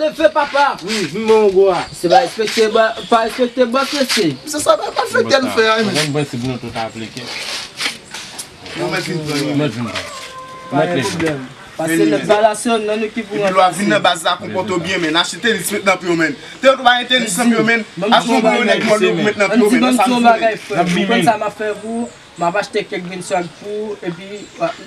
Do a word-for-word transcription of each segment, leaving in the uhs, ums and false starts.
leve, papa. Wi, vin ban m gwo a. Se pa respekte, pa respekte bòs, mesye. Se sa, pa respekte l fè a, men. Konn prensip nou tout aplike. Mwen mèt vin pran li. Mèt vin pran. Pa gen pwoblèm. Pase lòt balasyon nan nou ki pou ranplase. Epi lè w ap vin nan baz la, konpòte w byen, men. Achte tenis, met nan pye w, men. Te yo tou pa gen tenis nan pye w, men. Achte yon gwo nèg mòl yo pou met nan pye w, men. Sa m di w, men. Frè, ou konn sa m ap fè pou ou? M ap achte kèk grenn swag pou ou, epi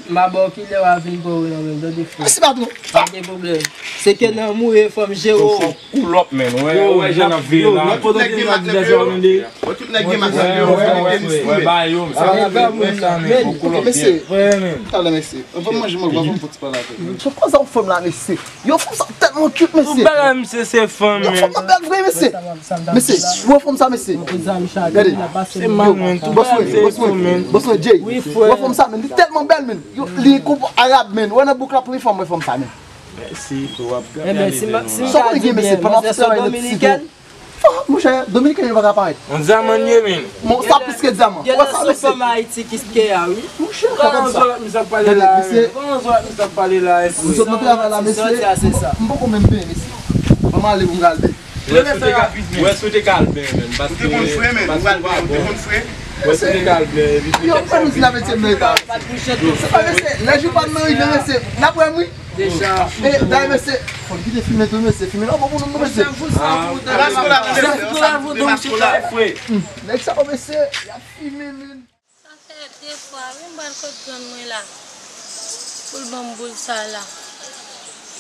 m a ba w kilè w a vin bò w nan men m, tande frè. Mèsi, patwon. Pa gen pwoblèm. Se ke nan mouye, fò m jere w. Pull up, man. Wè, wè, jan n ap veye la. Tout nèg gen mak nan pye yo. Wè, tout nèg gen mak nan pye yo. Wè, ba yo, men. Men, ok, mesye. Talè, mesye. Anvan m manje, mwen, anvan m fè ti pale avè w. Sou kòman sa w fè m la, mesye? Yo, fanm sa tèlman cute, mesye. Tout bagay, misye, se fanm, men. Yo, fanm nan bèl vre, mesye. Mesye, wè fanm sa, mesye. Gade. Se mal, men. Tout bagay, se fanm, men. Bòs mwen, Jay. Wè fanm sa, men. Li tèlman bèl, men. Yo, li konpò arab, men. Wè nan bouk la, premye fwa m wè fanm sa, men. Mèsi, frè, w ap gade ide nou. Sa w gen, mesye, pandan w ap travay nan ti site. Monchè, dominiken yo pa ka parèt. Yon dyaman ye, men. Bon, sa plis ke dyaman. Wè sa, mesye. Fanm Ayiti ki ke a, wi. Monchè, pa konn sa. Gade, mesye. Kòman zòt misye ap pale la, mesye? Zòt nan travay la, mesye. M poko menm benyen, mesye. Ban m ale pou m ka al benyen. Wè, sou te ka al benyen, men. Ou te konn fre, men. Ou al benyen, ou te konn fre. Wè, sou te ka al benyen. Yo, pa nou di la, mesye, men. Se pa, mesye, lè jou pa m nan rive, mesye. N ap wè m, wi. Deja. E, dayè, mesye, fò n kite fimen tou, mesye. Fimen la bon pou nou, mesye. Demasco la, mesye. Demasco la, frè. Nèg sa yo, mesye, y ap fimen, men. Sa fè de fwa, wi, m pral kot grann mwen la. Pou l ban m boul sa la.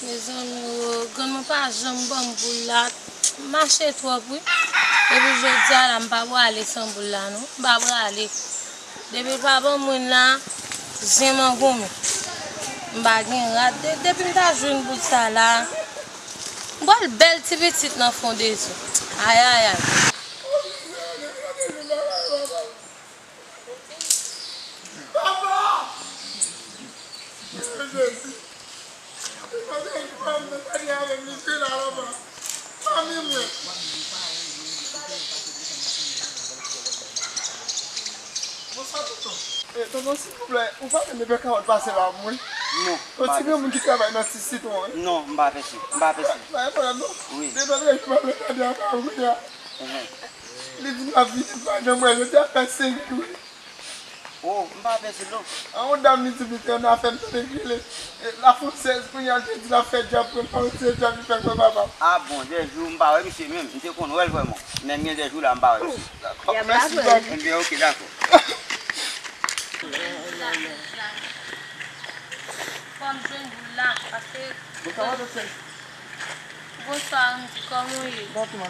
Mezanmi, o, grann mwen pa janm ban m boul la. M mache twòp, wi. Epi jodi a la, m pa prale san boul la, non. M pa prale. Depi l pa ban mwen la, zen m an goumen. M pa gen rad. De-, depi m ta jwenn boul sa la, m pral bèl ti pitit nan fon de zo. Ayayay. Li pa gen fanm nan pale avè m, li te la laba. Fanmi mwen. Bonswa, tonton. Eh, tonton, silvouplè, ou pa vle mete kawòt pase la pou mwen? Non, m pa pèse. Yon ti granmoun ki travay nan ti sitwon, wi. Non, m pa pèse, m pa pèse. Pa gen pwoblèm, non. Wi. Depi lòt jou, m ap tande a pa ou kounye a. Li di m ap vini, m pa janm wè, jodi a fè senk jou. Oh, m pa pèse non. An yon dam li di m li te nan afè m tande l rele, eh, La Française, kounye a l te di l ap fè djab pou l, pa se djab li fè kwè papa m. Ah bon, de jou m pa wè misye menm. M te konn wè l vrèman. Men gen de jou la m pa wè misye. Dakò. Mèsi, bab. Ebyen, ok, dakò. Fò m jwenn boul la, paske... Bon, sa va, doktè? Bonswa, Andy, kòman w ye? Bon, kòman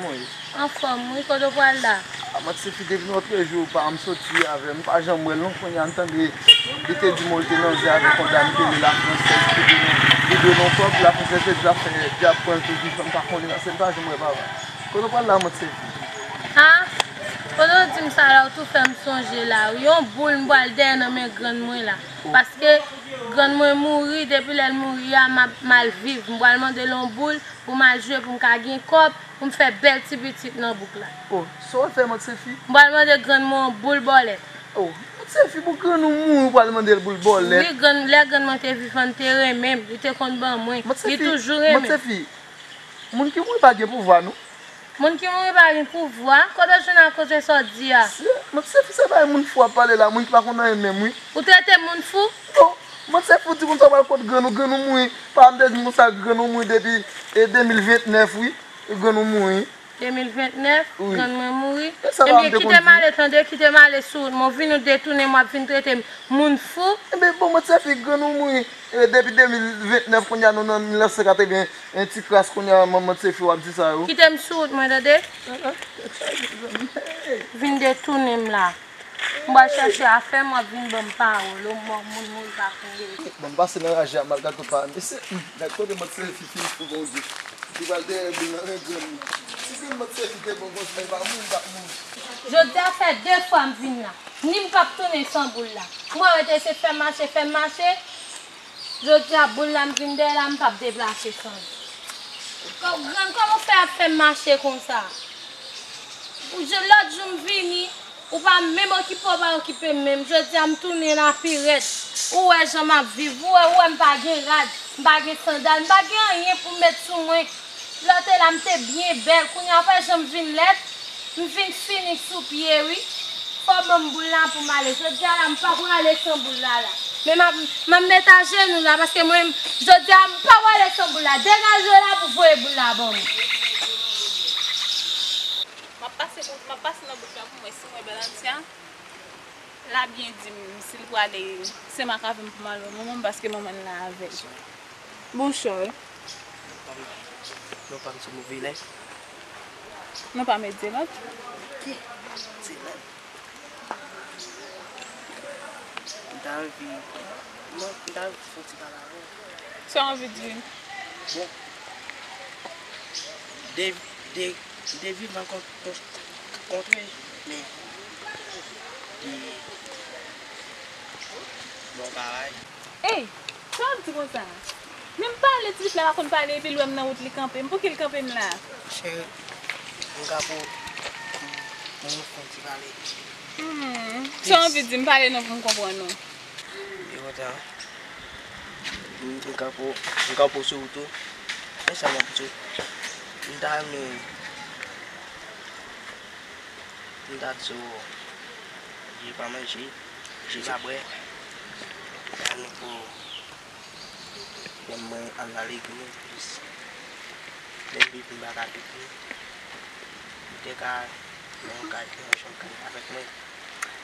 w ye? Anfòm, wi, kote w pral la? Ah, Matisefi, depi lòtrejou, pa m soti avè m, m pa janm wè l non, kounye a m tande li te di m li te nan zen avèk yon dam ki rele La Française, ki dwe l, li dwe l yon kòb, La Française te di l ap fè djab pran l toujou, m pa konnen nan, se m pa janm wè papa. Kote w pral la, Matisefi? Ah? Ti m sa la, ou tou fè m sonje la wi. Yon boul m pral dèyè nan men grann mwen la. Paske grann mwen mouri, depi lè l mouri a, m ap mal viv. M pral mande l yon boul pou m al jwe, pou m ka gen kòb, pou m fè bèl ti pitit nan bouk la. Oh, sa w ap fè, Mantsefi? M pral mande grann mwen yon boul bòlèt. Oh, Mantsefi, pou grann ou mouri, ou pral mande l boul bòlèt? Wi, grann, lè grann mwen te vivan, li te renmen m, li te konn ban mwen. Li toujou renmen m. Mantsefi, moun ki mouri pa gen pouvwa, non. Moun ki mouri pa gen pouvwa. Kote w jwenn a koze sa w di a? Mantsefi, se bagay moun fou w ap pale la, moun ki pa konn anyen menm, wi. Ou trete m moun fou? Non, Mantsefi, ou di konsa w pral kot grann ou, grann ou mouri. Pa m te di konsa, grann ou mouri depi, e, de mil vennèf, wi. Grann ou mouri. De mil vennèf, wi. Grann mwen mouri. E sa pa m te konn di. Ebyen, kite m ale, tande, kite m ale sou wout mwen. Ou vin ou detounen m, w ap vin trete m moun fou. Ebyen, bon, Mantsefi, grann ou mouri, e, depi de mil vennèf, kounye a nou nan mil nèf san katreven, en ti kras, kounye a, Mantsefi, w ap di sa yo. Kite m sou wout mwen, tande. Vin detounen m la. M pral chèche afè m, w ap vin ban m pawòl. O mò, moun mouri pa konn rete. Bon, m pase nan raje a, m al gade tout pa mesye. Hmm, gad kote Mantsefi fin fou, Bondye. Li pral dèyè boul nan men grann li. Si grann Mantsefi te bon konsa, li pa mouri, li t ap mouri. Jodi a fè de fwa m vin la. Ni m p ap tounen san boul la. M wè w te se fè m mache, fè m mache. Jodi a, boul la m vin dèyè la, m p ap deplase san li. Kò-, grann, kòman w fè ap fè m mache konsa? Ou je-, lòt jou m vini, ou pa menm okipe w, pa okipe m menm. Jodi a, m tounen la pi rèd. Ou wè jan m ap viv, ou wè, ou wè m pa gen rad, m pa gen sandal, m pa gen anyen pou m met sou mwen. Lòt la, m te byen bèl. Kounye a, w wè jan m vin lèd? M vin fini sou pye, wi. Fò w ban m boul la pou m ale. Jodi a la, m pa prale san boul la, la. Men m ap, m ap met ajenou la, paske mwen, jodi a, m pa prale san boul la. Degaje w la pou voye boul la ban mwen. M ap pase pou, m ap pase nan bouk la pou mwen, si mwen bèl anti a. L a byen di m si l prale, se m ak avè m pou m al wè manman m, paske manman l la avè l. Bonswa. Nou pa m sou move lè. Nou pa met Dyelòt? Ki Dyelòt? M ta anvi, non, m ta anvi fè yon ti pale avè w. Sa w anvi di m? Bon. De, de, de vivan kon, kon, kontre, men de bon bagay. Ey, sa w ap di konsa? Men m pale, ti pitit la pa konn pale, epi l wè m nan wout li kanpe m. Pouki l kanpe m la? Cheri, m ka pou, pou nou fè yon ti pale. Hmm, sa w anvi di m? Pale non pou m konprann ou. E kontan. M, m ka pou, m ka pou sou wout ou. Men sa m ap di w. M ta renmen, m ta di w, je pa manje, je pa bwè. Sa nou pou Menm mwen al nan legliz, menm Bib m pa ka pi li. Ou te ka nan yon kay, nan yon chanm kay avèk mwen.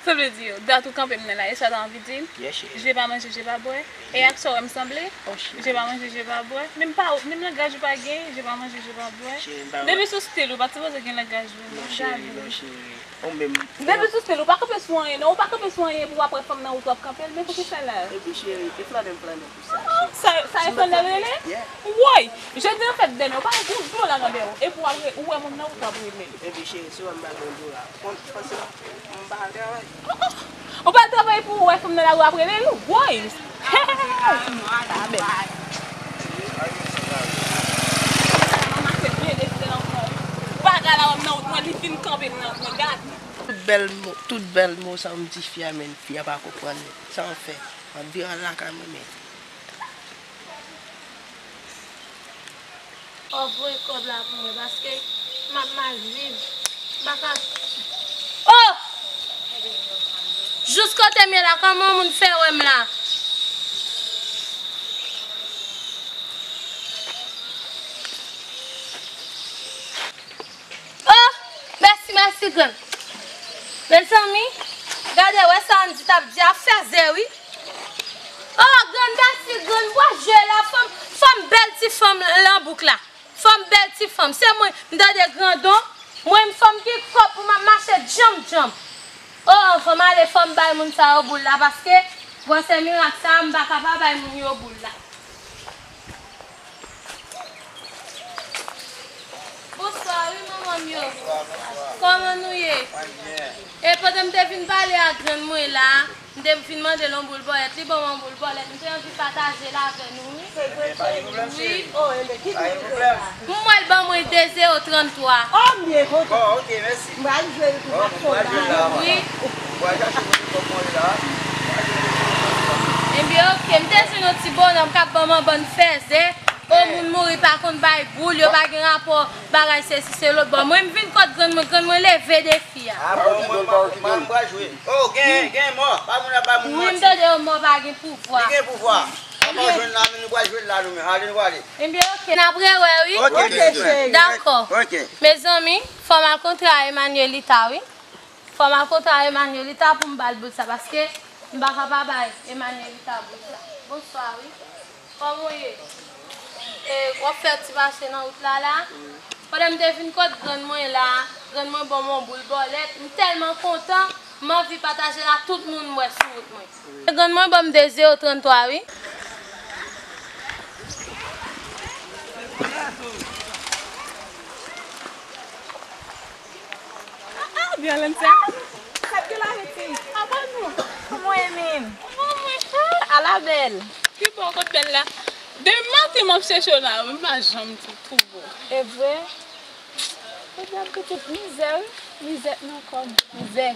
Sa vle di, dat ou kanpe m nan la, e sa w ta anvi di m? Yes, cheri. Je pa manje, je pa bwè. E ak sa w wè m sanble? Oh, cheri. Je pa manje, je pa bwè. Menm pa, menm langaj ou pa gen, je pa manje, je pa bwè. Cheri, m pa. Depi sou stil ou, pa t sipoze gen langaj ou, non, cheri, non, cheri. Ou menm. Depi sou stil, ou pa kanpe sou anyen, non. Ou pa kanpe sou anyen pou w ap wè fanm nan wout w ap kanpe l. Men poukisa la? Epi cheri, e flannen m flannen pou sa, cheri. Sa, sa e flannen rele? Yeah. Woy! Jodi an fèt dèmen, ou pa gen yon dola nan men w. Epi w ap re-, ou wè moun nan wout w ap rele l. Epi cheri, si w wè m pa gen yon dola, konn panse m pa al travay. Ou pa al travay pou w wè fanm nan lari w ap rele l? Woy! Bagay la wè m nan wout mwen, li fin kanpe m nan wout mwen, gade. Tout bèl mo, tout bèl mo sa m di fi a, men fi a pa konprann sa m fè. M ap vire al lakay mwen, men. Oh, voye kòb la pou mwen, paske m ap mal viv. M pa ka. Oh! Jis kote m ye la, kòman moun fè wè m la? Oh! Mèsi, mèsi, grann. Mezanmi, gade, wè sa Andy t ap di a, fèzè, wi. Oh, grann, mèsi, grann, bwa jwe la, fanm, fanm bèl ti fanm lan bouk la. Fanm bèl ti fanm. Se mwen, m tande grandon, mwen m fanm ki kòb pou m ap mache djanm djanm. Oh, fò m ale, fò m bay moun sa yo boul la, paske, gwo se mirak sa, m pa ka pa bay moun yo boul la. Bonswa. Ah wi, manman m yo. Kòman nou ye? E pandan m te vin pale ak grann mwen la, m te vin mande l yon boul bòlèt, li ban m yon boul bòlèt, m te anvi pataje l avè nou, wi. Se vre, cheri? Wi. Oh, enben, ki kote w la? M wè l ban mwen de zewo tranntwa. Oh, m byen kontan. Bon, ok, mèsi. M pral jwe l tou, m ap fè w la. Wi. Ebyen, ok, m te jwenn yon ti bonòm k ap ban m yon bann fèzè. O, moun mouri pa konn bay boul, yo pa gen rapò, bagay sesi se lòt. Bon, mwen, m vin kot grann mwen, grann mwen leve defi a. Ah, bon, mwen, mwen, mwen, mwen jwe. Oh, gen, gen mò. Pa moun ap bay moun manti. Wi, m tande yo mò pa gen pouvwa. Li gen pouvwa. Ann pral jwenn la, nou pral jwe la, nou menm. Ale, nou ale. Ebyen, ok, n ap rewè, wi. Ok, cheri. Dakò. Ok. Mezanmi, fò m al kontre a Emmanuelita, wi. Fò m al kontre a Emmanuelita pou m ba l boul sa, paske m pa ka pa bay Emmanuelita boul sa. Bonswa, wi. Kòman w ye? E, w ap fè ti mache nan wout la, la? Pandan m te vin kot grann mwen la, grann mwen ban m yon boul bòlèt. M tèlman kontan, m anvi pataje l ak tout moun m wè sou wout mwen. Grann mwen ban m de zewo tranntwa, wi. Ah, ah, Violencia. Sa k gen la, pitit? Apa nou? Kòman w ye, menm? Kòman w ye? Ah, ala bèl. Ki bò kot bèl la? Depi maten m ap chèche w la, m pa janm twouve w. E vre? Podyab, pitit, mizè, wi. Mizè nan kò m. Mizè.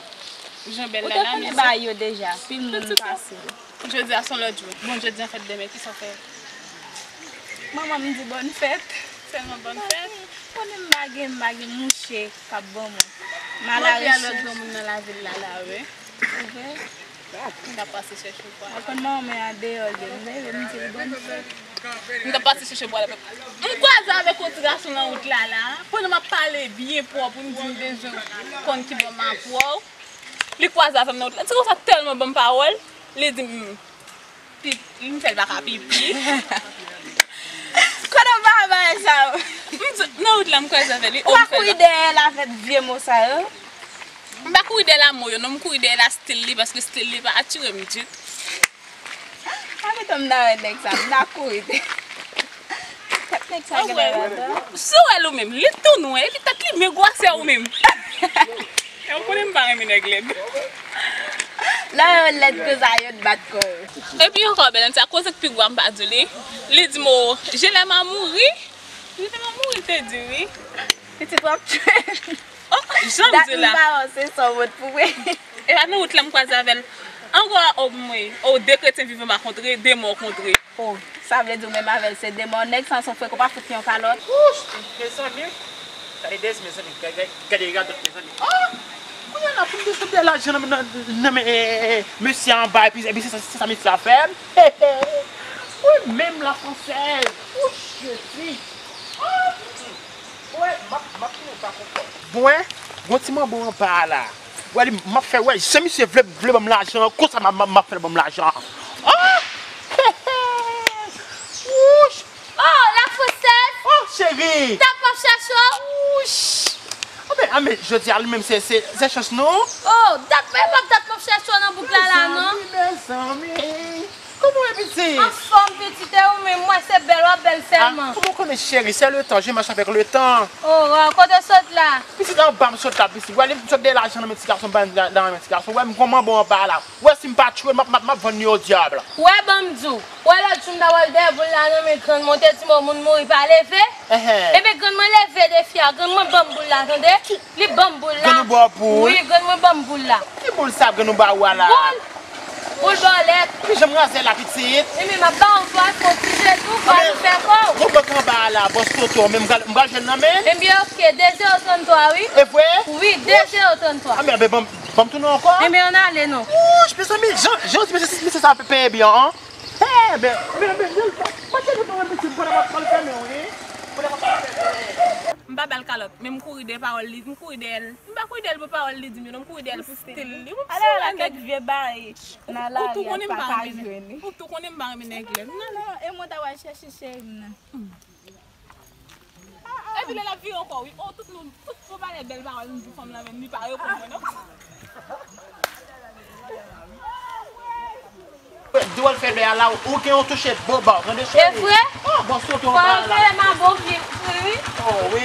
Jan bèl la la, mizè. Ou te konnen bagay yo deja. Pil moun pase. Jodi a se yon lòt jou. Bon, jodi a fèt demen, kisa w fè? Manman m di bòn fèt. Sèlman bòn fèt? Konnen m pa gen, m pa gen mouche k ap ban mwen. M al a rechèch. M ap di a lòt granmoun nan lavil la, la, wi. Se vre? M t ap pase chèche w pou ale. Apann manman mwen andeyò, li, m leve, m di l bòn fèt. M t ap pase chèche w pou ale. M kwaze avèk yon ti gason nan wout la, la. Pandan m ap pale byen pwòp, pou m di m bezwen konn ki bò m ap wè w. Li kwaze avè m nan wout la. Ti gason sa tèlman ban m pawòl, li di m, Pip, m fè l pa ka pipi. Kote w pa bay sa yo? M di, nan wout la, m kwaze avè li. Ou pa kouri dèyè l avèk vye mo sa yo? M pa kouri dèyè l a mo yo, non, m kouri dèyè l a stil li, paske stil li pa atire m ditou. Pa mete m nan wè nèg sa, m ta kouri dèyè. Tèt nèg sa gen lè ladan. Si w wè l ou menm, li tou nwè, epi tèt li byen gwasè ou menm. E w konnen m pa renmen nèg lèd. Lè yo lèd konsa, yo t bat kò yo. Epi ankò, Belinda, koze k pi gwo a m pa di w li. Li di m, o, je l'aime à mourir. Je l'aime à mourir, te di, wi. Pitit w ap tchwe m. Oh, jan m di la. Dat m pa wè w, se sa w pot pou mwen. E pa nan wout la m kwaze avè l. Ankò, o, mwen, o, de kretyen vivan pa kontre, de mò kontre. Oh, sa vle di w menm avè l se de mò. Nèg sa se yon freko, pa fout li yon kalòt. Wouch, mezanmi. Gade Dezi, mezanmi. Gade, gade, gade radòt, mezanmi. Ah! Kounye a la, pou m te sot de lajan nan, nan, nan men, eh, eh, eh, mesye anba, epi, epi se sa, se sa mesye a fè m. Wi, menm la fransèz. Wouch, Jezi. Ah! Bon, wè, m ap, m ap fini pa konprann. Bon, wè, gon ti manbo anba a la. Wè, li, m ap fè, wè, jan misye vle, vle ban m lajan an, konsa m ap, m ap, m ap fè l ban m lajan an. Ah! Wouch! Oh, la fransèz! Oh, cheri! Dat m ap chèche w. Wouch! Anben, anben, jodi a li menm se, se, se chans nou. Oh, dat, e pa dat m ap chèche w nan bouk la, la, non? Mezanmi, mezanmi. Kòman w ye, pitit? Anfòm, pitit, e ou menm, m wè se bèl w ap bèl sèlman. Ah, kòman w konnen, cheri? C'est le temps, je marche avec le temps. Oh, kote w sot la? Pitit, anba m sot la, pitit. Wè, li m sot de lajan nan men ti gason, ban nan men ti gason. Wè, m gon manbo anba la. Wè, si m pa tchwe, m ap, m ap, m ap vann li o dyab. Wè, ban m di w. Wè, lòt jou m ta pral dèyè boul la nan men grann mwen, te di m, o, moun mouri pa leve. Enhen. Ebyen, grann mwen leve defi a. Grann mwen ban m boul la, tande? Li ban m boul la. Grann ou ba w boul? Wi, grann mwen ban m boul la. Ki boul sa grann ou ba ou a la? Boul! Boul bòlèt. Ki jan m razè la, pitit? Ebyen, m ap ba w tou a, fè yon ti je tou, fò nou fè kò w. Gon bank anba a la, bòs Toto, men m pral, m pral jwenn nan men l. Ebyen, ok, de zewo tranntwa, wi. E vre? Wi, de zewo tranntwa. Anben, anben, ban m, ban m tounen ankò. Ebyen, ann ale, non. Wouch, mezanmi, jan, jan ti mesye, mesye sa ap peye byen, an. Enben, men, men, men, mache nou nan yon pitit, m konnen m ap pral fèmen, wi. M konnen m ap pral fèmen. M pa ba l kalòt, men m kouri dèyè pawòl li, m kouri dèyè l. M pa kouri dèyè l pou pawòl li di m yo, non, m kouri dèyè l pou stil li. Ou, ou, ou, ou tou konnen m pa renmen, ou tou konnen m pa renmen nèg lèd. Non, non, e mwen ta pral chèche cheri m nan. Epi lè l ap vire ankò, wi. O, tout moun, tout moun pale bèl pawòl, m di fanm nan, men li pa reponn mwen, non. Di w al fè bè a la, ou gen yon touche boba, tande cheri. E vre? Oh, bòs Toto anba la. Fò yo fè m a bon pye, wi. Oh, wi.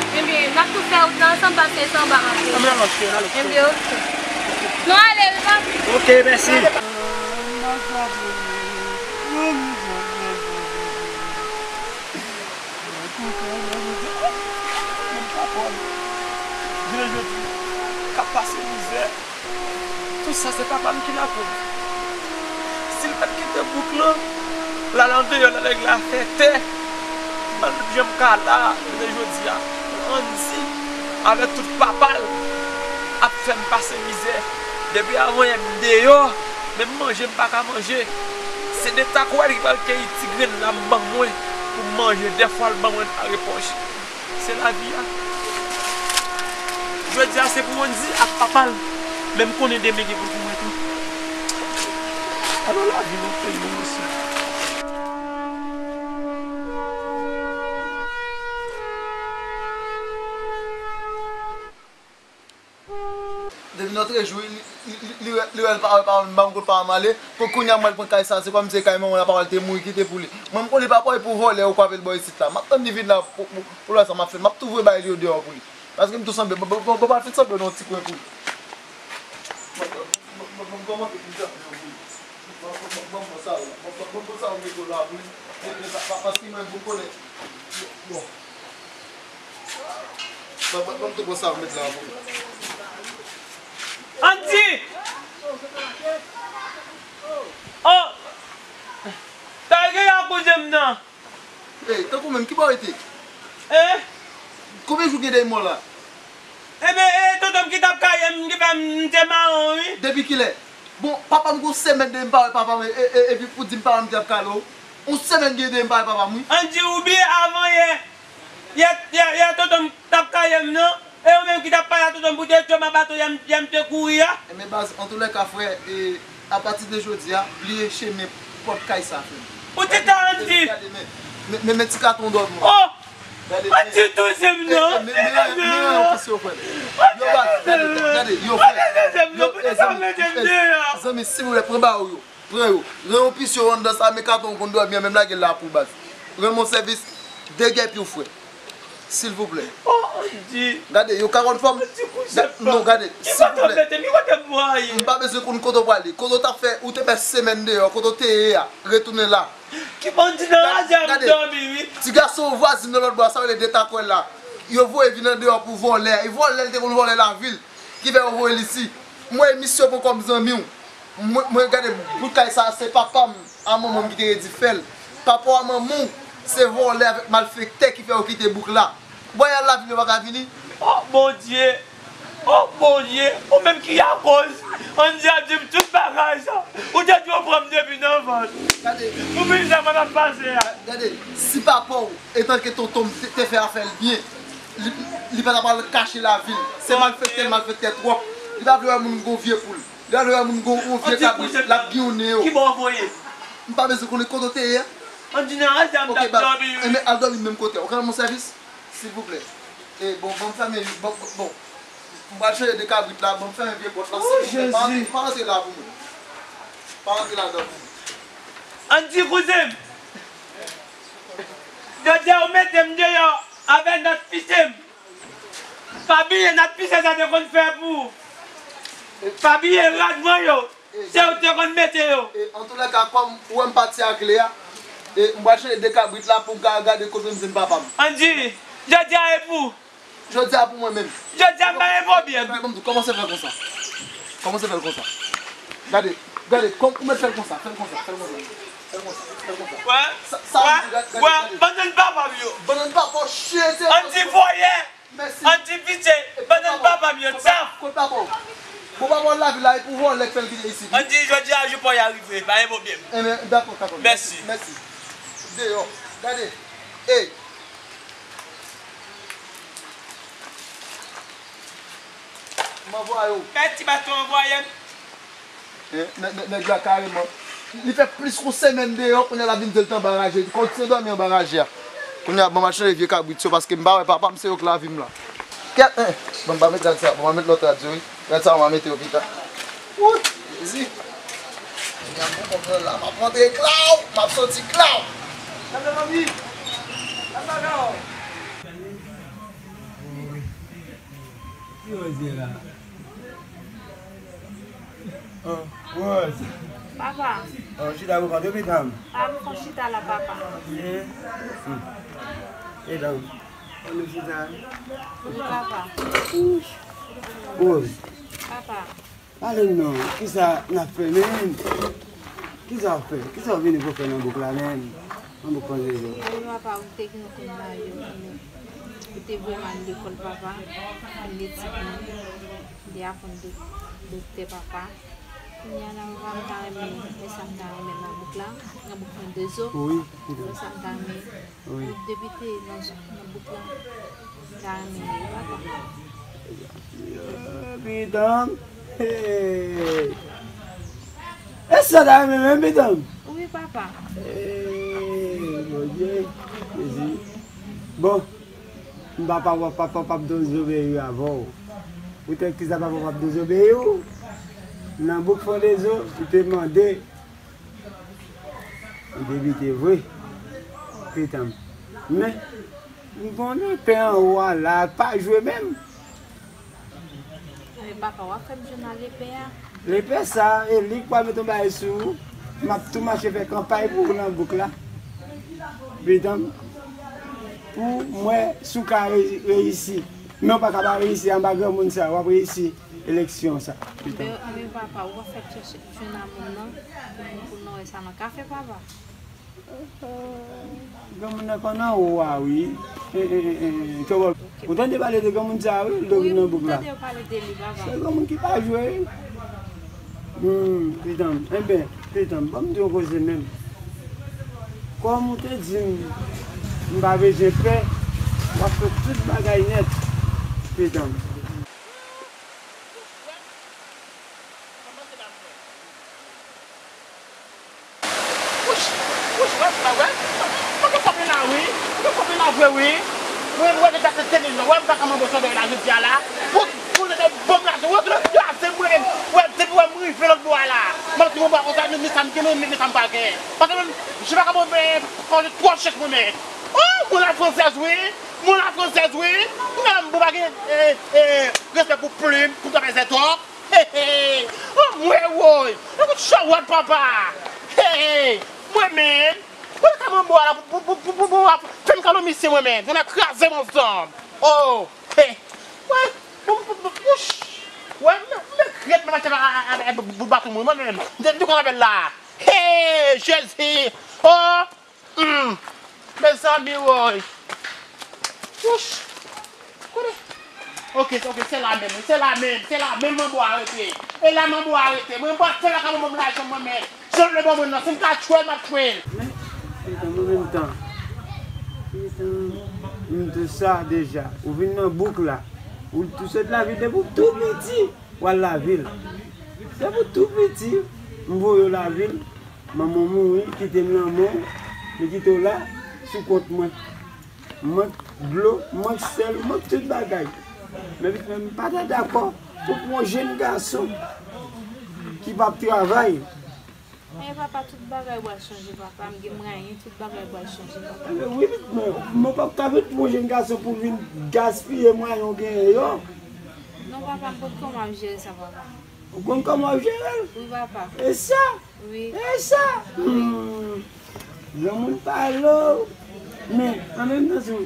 Ebyen, n ap tou fè wout la ansanm, paske se anba anpil. Ann al, ann al. Ebyen, oke. Nou ale, wi, papi. Oke, mèsi. Jounen jodi, k ap pase mizè. Tout sa se papa m ki lapouv. Si l pa t kite bouk lan, l al andeyò, l al regle afè tè, m pa t janm ka la, jounen jodi a. Andy, avèk tout papa l, ap fè m pase mizè. Depi avanyè m deyò, menm manje m pa ka manje. Se de takwèl ki pral keyi ti grenn la m ban mwen pou m manje. Dèfwa l ban mwen l pa repòche. Se lavi a. Jodi a se pou Andy ak papa l, men m konnen demen gen pou l pou mwen tou. Alò lavi nan peyi nou mesye. Depi nan trèz jou, li, li, li, li wè, li wè l pa wè papa m, m pa konn kot papa m ale. Kou-, kounye a m wè l pran kay sa, se kòmsi se kay manman l, papa l te mouri kite pou li. Mwen m konnen papa w e pou vòlè yo kwape l bò isit la. M ap tann li vin la pou, pou, pou lòt sa m ap fè. M ap tou voye bay li yo deyò pou li. Paske m tou sanble, bon, bon, bon, bon, al fin sanble nan yon ti kwen pou li. Bon, bon, bon, bon, bon, bon, bon, bon, bon, sa yo, bon, bon, bon, bon, sa yo mete la pou li. Mete sa, pa, paske mwen, pou konnen. Bon. Ban, ban, ban m tou pran sa w met la pou. Andy! Oh! Sa l genyen ak koze m nan? Ey, tankou menm, ki bò w rete? Eh? Konbyen jou gen de mò la? Ebyen, e tonton m ki t ap kaye m, ki fè m te mawon, wi. Depi kilè? Bon, papa m gon semèn de m pa wè papa m, e, e, e, epi pou di m papa m te ap kale w. Yon semèn gen de m pa wè papa m, wi. Andy, ou bliye avan yè, yè, yè, yè tonton m t ap kaye m, non? E ou menm ki t ap pale a tonton m pou te tchwe m a bato yè m, yè m te kouri a? Enben baz, antoulèka frè, e, apati de jodi a, bliye chemen pòt kay sa, frè m. Ou ti ta Andy? Gade, men, men, men, men ti katon dòmi. Oh! Gade, pa men, ditou, se m e, non. E, men, men, men, men, yon pis yo, frè m. Yo, gade, gade, gade, yo, frè. Yo, e, zanmi, e, zanmi, silvouplè, pran ba ou yo. Pran yo. Ren yon pis yo anndan sa, men katon konn dòmi an, menm lage l la pou baz. Ren m yon sèvis, degèpi w, frè. Silvouplè. Oh, Andy. Gade, yo ka konn fòm. Andy, kouzen pa. Non, gade, Ki kote w silvouplè. Mete m? Ki kote m voye? M pa bezwen konn kote w prale. Kote w t ap fè, ou te fè semèn deyò, kote w te ye a, retounen la. Ki Andy nan raje a m dòmi, wi. Ti gason vwazin nan lòt bò a, sa yo rele detakwèl la. Yo voye vin andeyò pou vòlè. E vòlè, li te konn vòlè lavil. Ki fè yo voye l isi. Mwen, misye pran kòm zanmi w. Mwen, mwen gade bout kay sa, se papa m a manman m ki te redi fè l. Papa w a manman w, se vòlè avèk malfektè ki fè yo kite bouk la. Bon, y al lavil yo pa ka vini. Oh, Bondye! Oh, Bondye! Ou menm ki akoz Andy ap di m tout bagay sa. Ou te dwe pran m depi nan vant. Gade, Ou vin sa mwen ap pase a. Gade, si papa w, etanke tonton m, te, te fè afè l byen, li, li pa ta pral kache lavil. Se malfektè, malfektè twòp. Li pa vle wè moun gon vye poul. Li pa vle wè moun gon, gon vye kabrit. L ap giyounen yo. Ki bò w voye? M pa bezwen konnen kote w te ye a. Andy nan raje a m t ap dòmi, wi. Enben, al dòmi nan menm kote a. Ou ka rann mwen sèvis? Silvouplè. E, bon, ban m fèmen, bon, bon. M pral chanje de kabrit la, ban m fèmen vye pòt la, silvouplè. Pa, pa rantre la pou mwen. Pa rantre ladan pou mwen. Andy, kouzen m. Jodi a ou mete m deyò avè nòt pise m. Pa bliye nòt pise sa te konn fè pou ou. Pa bliye rad mwen yo. Se ou te konn mete yo. E, antoulèka, kòm ou wè m pati ak Lea, e, m pral chanje de kabrit la pou m ka gade kote m jwenn papa m. Andy, jodi a e pou ou. Jodi a pou mwen menm. Jodi a m pa gen pwoblèm. Epi, ban m di w, kòmanse fè l konsa. Kòmanse fè l konsa. Gade, gade, kòm ou mèt fè l konsa, fè l konsa, fè l konsa. Fè l konsa, fè l konsa. Wè, Sa, sa, wè, gade, gade, wè, gade. Bannann papa m yo. Bannann papa w, chyen, se Andy, voye. Mèsi. Andy, pitié, bannann papa m yo, tchaf. Kot papa w? Bon, papa w lavil la, e pou vòlè k fè l kite isit. Andy, jodi a jou pa w ya rive, pa gen pwoblèm. Enben, dakò, dakò. Mèsi. Mèsi. Deyò. Gade. Ey. M anvwaye w. Kay ti baton anvwaye m. Eh, nè- nè- Nèg la kareman. Li fè plis kou semèn deyò, kounye a l ap vin di l t anba raje. Li kontinye dòmi anba raje a. Kounye a, ban m al chanje vye kabrit yo, paske m pa wè papa m, se yo k lavi m la. Kèt, eh, ban m pa met rad sa, ban m al met lòt rad yo, wi. Rad sa, m a mete yo pita. Wouy, Jezi. Kounye a, m konprann la, m ap rantre klaw, m ap soti klaw. Gade zanmi, gade bagay yo. Ki Rose ye la? Oh, Rose. Papa. Oh, chita pou kont ou, pitanm. Pa m fon chita la, papa. Eh. Hmm. Pitanm. Ann nou chita. Wi, papa. Rose. Papa. Pale m non, kisa n ap fè menm? Kisa w fè? Kisa w vini pou fè nan bouk la menm? Nan bouk Fondezò. Mwen papa ou te gen yon konn marye pou nou. Ou te voye m al lekòl papa, pou m etidye. M te aprann dok- doktè papa. Kounye a la papa m ta renmen, men sa m ta renmen nan bouk la, nan bouk Fondezò. Wi. Men sa m ta renmen. Wi. Ou debite nan, nan bouk la. M ta renmen wi papa. Pitanm. Hey. E sa ta renmen menm pitanm? Wi papa. Hey, Bondye. Jezi. Bon. M pa papa, papa p ap dezobeyi avè w. Poutèt kisa papa p ap dezobeyi w? Nan bouk Fondezò, li te mande ou debite vre. Pitanm. Men, m konnen pen anwo a la, pa jwe menm. Men papa, w ap fè m jwenn a lepè a. Lepè sa, e li k pral mete yon bagay sou ou. M ap tou mache fè kanpay pou ou nan bouk la. Pitanm. Pou m wè si w ka re- reyisi. Men w pa ka pa reyisi anba granmoun sa, w ap reyisi eleksyon sa. Pitanm. Men papa, w ap fè m chèche jwenn a moun nan, pou nou, pou nou wè sa nan kafe, papa. Granmoun nan konn anwo a wi. Eh, eh, eh, eh, eh, kè w- Ou tande pale de granmoun sa a wi, l dòmi nan bouk la. Tande yo pale de li, papa. Se granmoun ki pa jwe wi. Hmm, pitanm. Enben, pitanm, ban m di yon koze menm. Kòm ou te di m, m pa bezwen pè, w ap fè tout bagay nèt. Pitanm. Wouch, wouch, wè, wè, wè. Mwen gen pwoblèm la, wi. Mwen gen pwoblèm la vre, wi. Mwen, mwen, depi se teni, wè, m pa ka manbo sandal la, jodi a la. Pou, pou nèg bòm la, wè, kraze mwen. Wè, depi wè m rive lòt bò a la. M ap di mwen, ba, konsa, men, men sa m gen, men, men sa m pa gen. Paske mwen, je pa ka mwen, men, kòm twò chèch mwen, men. Oh, mwen la fransèz, wi. Mwen la fransèz, wi. Mwen menm, mwen pa gen, eh, eh, respè pou plim, pou trapèzè twòp. Hey, hey. Oh, mwen, woy. Mwen kout chawòt, papa. Hey, hey. Mwen menm. Mwen ka manbo a la pou, pou, pou, pou, pou, pou, fè m kalòt misye mwen menm. Fè m kraze m ansanm. Oh, hey. Mwen, mwen, mwen, mwen, wouch. Wè, mwen, mwen regrèt mwen mache a, a, a, a, bout baton mwen, mwen menm. Mwen te di kòman apèl la. Hey, Jezi. Oh, hmm. Mezanmi, woy. Wouch. Kote? Ok, ok, se la menm, wi, se la menm, se la menm manbo a rete. E la manbo a rete. Mwen pa fè la ka ban m lajan mwen menm. Jan l vle ban mwen nan, si m ka tchwe l, m ap tchwe l. Men, se tan mwen menm tan. Se tan m di sa deja. Ou vin nan bouk la. Ou, ou sot lavil depi w tou piti. W al lavil. Depi w tou piti, m voye w lavil. Manman w mouri, kite m nan men w. Li kite w la, sou kont mwen. Mank dlo, mank sèl, mank tout bagay. Men pitit mwen, m pa ta dakò pou pran yon jenn gason ki p ap travay. Men papa, tout bagay pral chanje, papa. M gen mwayen, tout bagay pral chanje, papa. Wi, pitit mwen, mwen p ap ka vin pran yon jenn gason pou vin gaspiye mwayen w genyen yo. Non, papa, m konn kòman w ap jere sa, papa. Ou konn kòman w ap jere l? Wi, papa. E sa? Wi. E sa? Hmm. Granmoun pale w. Men, an menm tan tou,